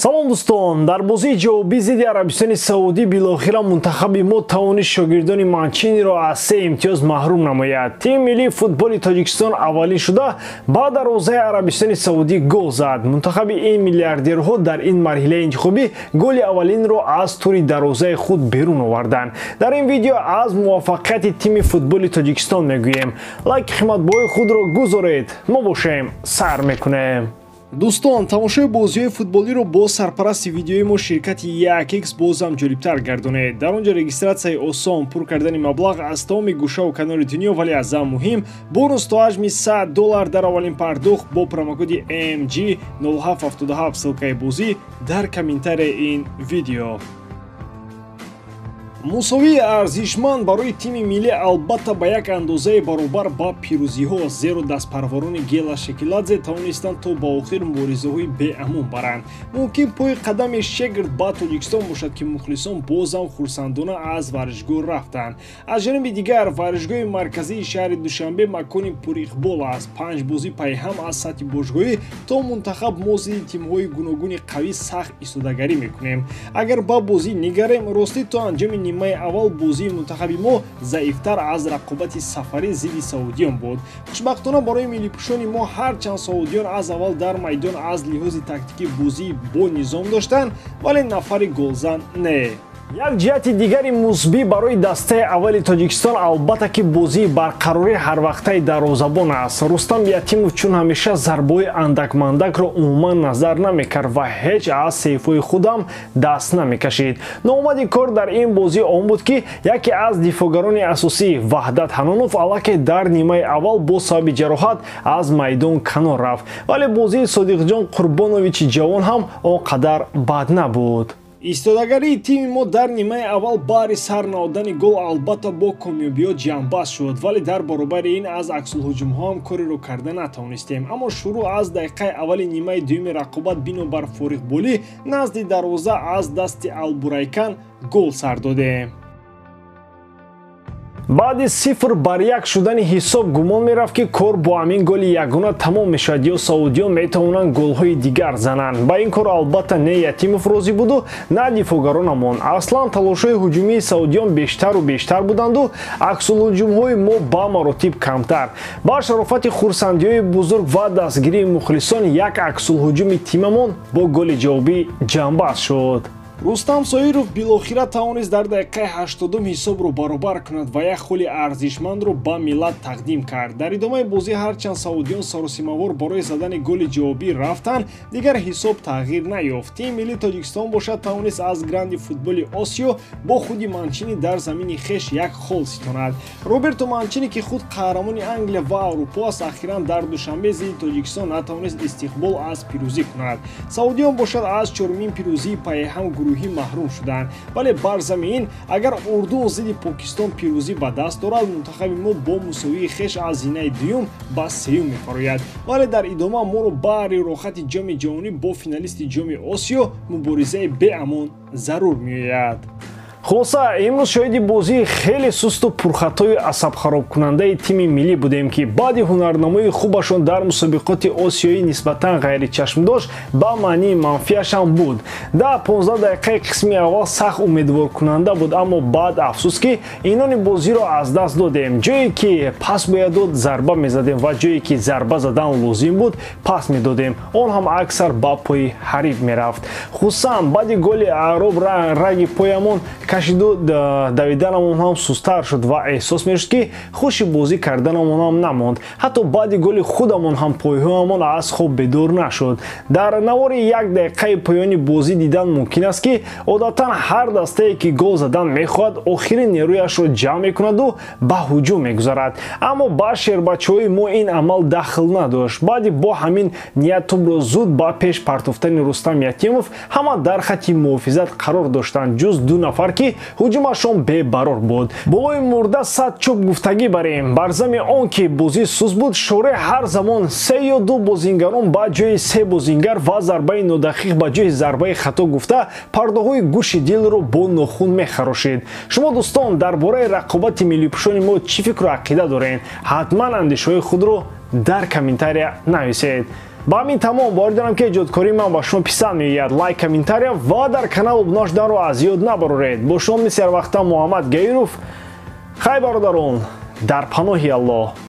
Салом дӯстон, дар бозии ҷавобӣ зидди Арабистони Саудӣ билохира мунтахаби мо тавонист шогирдони Манчиниро аз се имтиёз маҳрум намояд. Тими миллии футболи Тоҷикистон аввалин шуда ба дарвозаи Арабистони Саудӣ гол зад. Мунтахаби ин миллиардерҳо дар ин марҳилаи интихобӣ голи аввалинро аз тури дарвозаи худ берун оварданд. Дар ин видео аз муваффақияти тими футболи Тоҷикистон мегӯем. Лайки қиматбоҳои худро гузоред. Мо бошем, сар мекунем. Дӯстон, тамошои бозиҳои футболиро бо сарпарасти видеои мо ширкати 1x бозам ҷолибтар гардонед. Дар он ҷо регистратсияи осон, пур кардани маблағ аз тамоми гӯшаву канори дунё, вале аз ҳам муҳим бонус то ҳаҷми $100 дар аввалин пардохт бо промокоди MG0777. Ссылкаи бозӣ дар комментарияи ин видео. Мусовии арзишманд барои тими миллӣ албатта ба як андозаи баробар ба пирӯзиҳо, зеро дастпарварони Гела Шекиладзе тавонистанд то ба охир муборизаҳои беамон баранд. Мумкин пои қадами шегирд ба Тоҷикистон бошад, ки мухлисон бозам хурсандона аз варзишгоҳ рафтанд. Аз ҷониби дигар, варзишгоҳи марказии шаҳри Душанбе макони пуриқбол аст. Панҷ бозӣ пайҳам аз сатҳи бошгоҳӣ то мунтахаб мо зидди тимҳои гуногуни қавӣ сахт истодагарӣ мекунем. Агар ба бозӣ нигарем, ростӣ то анҷоми нимаи аввал бозии мунтахаби мо заифтар аз рақобати сафарӣ зидди саудиён буд. Хушбахтона барои миллипӯшони мо, ҳарчанд саудиён аз аввал дар майдон аз лиҳози тактикӣ бозии бо низом доштанд, вале нафари голзан не. Як ҷиҳати дигари мусбӣ барои дастаи аввали Тоҷикистон албатта ки бозии барқарории ҳарвақтаи дарвозабон аст. Рустам Ятимов чун ҳамеша зарбаҳои андакмандакро умуман назар намекард ва ҳеҷ аз сейфҳои худам даст намекашид. Ноомади кор дар ин бозӣ он буд, ки яке аз дифоъгарони асосӣ Ваҳдат Ҳанонов аллакай дар нимаи аввал бо сабаби ҷароҳат аз майдон канор рафт, вале бозии Содиқҷон Қурбоновичи ҷавон ҳам он қадар бад набуд. Истодагарии тими мо дар нимаи аввал баҳри сар наодани гол албатта бо комёбиҳо ҷамъбаст шуд, вале дар баробари ин аз аксулҳуҷумҳо ҳам кореро карда натавонистем. Аммо шурӯъ аз дақиқаи аввали нимаи дуюми рақобат бинобар фориғболӣ назди дарвоза аз дасти Албурайкан гол сар додем. Баъди 0-1 шудани ҳисоб гумон мерафт, ки кор бо ҳамин голи ягона тамом мешавад ё саудиён метавонанд голҳои дигар зананд. Ба ин кор албатта не Ятимов розӣ буду, на дифоъгаронамон. Аслан талошҳои ҳуҷумии саудиён бештару бештар буданду аксулҳуҷумҳои мо ба маротиб камтар. Ба шарофати хурсандиҳои бузург ва дастгирии мухлисон як аксулҳуҷуми тимамон бо голи ҷавобӣ ҷамъбаст шуд. Рустам Соиров билохира тавонист дар дақиқаи 80 ҳисобро баробар кунад ва як холи арзишмандро ба миллат тақдим кард. Дар идомаи бозӣ ҳарчанд саудиён саросимавор барои задани голи ҷавобӣ рафтанд, дигар ҳисоб тағйир наёфт. Тими миллии Тоҷикистон бошад тавонист аз гранди футболи Осиё бо худи Манчини дар замини хеш як хол ситонад. Роберто Манчини, ки худ қаҳрамони Англия ва Аврупо аст, ахиран дар Душанбе зидди Тоҷикистон натавонист истиқбол аз пирӯзӣ кунад. Саудиён бошад аз чорумин пирӯзии пайҳам гурӯҳӣ маҳрум шуданд, вале бар замин агар Урдун зидди Покистон пирӯзӣ ба даст дорад, мунтахаби мо бо мусовии хеш аз зинаи дуюм ба сеюм мефарояд. Вале дар идома моро баҳри рохати Ҷоми ҷаҳонӣ бо финалисти Ҷоми Осиё муборизаи беамон зарур меояд. Хулоса, имрӯз шоҳиди бозии хеле сусту пурхатою асабхаробкунандаи тими миллӣ будем, ки баъди ҳунарнамои хубашон дар мусобиқоти осиёӣ нисбатан ғайричашмдошт ба маънии манфиашам буд. 10-15 дақиқаи қисми аввал сахт умедворкунанда буд, аммо баъд афсӯс, ки инони бозиро аз даст додем. Ҷое ки пас бояд дод, зарба мезадем ва ҷое ки зарба задан лозим буд, пас медодем. Он ҳам аксар ба пои ҳариф мерафт. Хусусан баъди голи Аъроб раги поямон кашиду давиданамон ҳам сусттар шуд ва эҳсос мешуд, ки хуши бозӣ карданамон ҳам намонд. Ҳатто баъди голи худамон ҳам пойҳоямон аз хоб бедор нашуд. Дар навори як дақиқаи поёни бозӣ дидан мумкин аст, ки одатан ҳар дастае, ки гол задан мехоҳад, охирин нерӯяшро ҷамъ мекунаду ба ҳуҷум мегузарад. Аммо ба шербачаҳои мо ин амал дахл надошт. Баъди бо ҳамин ният тӯбро зуд ба пеш партофтани Рустам Ятимов ҳама дар хатти муҳофизат қарор доштанд, ҷуз ду нафар, ки ҳуҷумашон бебарор буд. Болои мурда сад чӯб гуфтагӣ барем. Бар зами он ки бозӣ суст буд, шореҳ ҳар замон се ё ду бозингарон ба ҷои се бозингар ва зарбаи нодақиқ ба ҷои зарбаи хато гуфта пардаҳои гӯши дилро бо нохун мехарошид. Шумо дӯстон дар бораи рақобати миллипӯшони мо чӣ фикру ақида доред? Ҳатман андешаҳои худро дар комментария нависед. Ба ҳамин тамом. Боварӣ дорам, ки эҷодкории ман ба шумо писанд меояд. Лайк, комментария ва дар канал обуна шуданро аз ёд набароред. Бо шумо мисли ҳарвақта Муҳаммад Гаиров. Хай, бародарон, дар паноҳи Аллоҳ.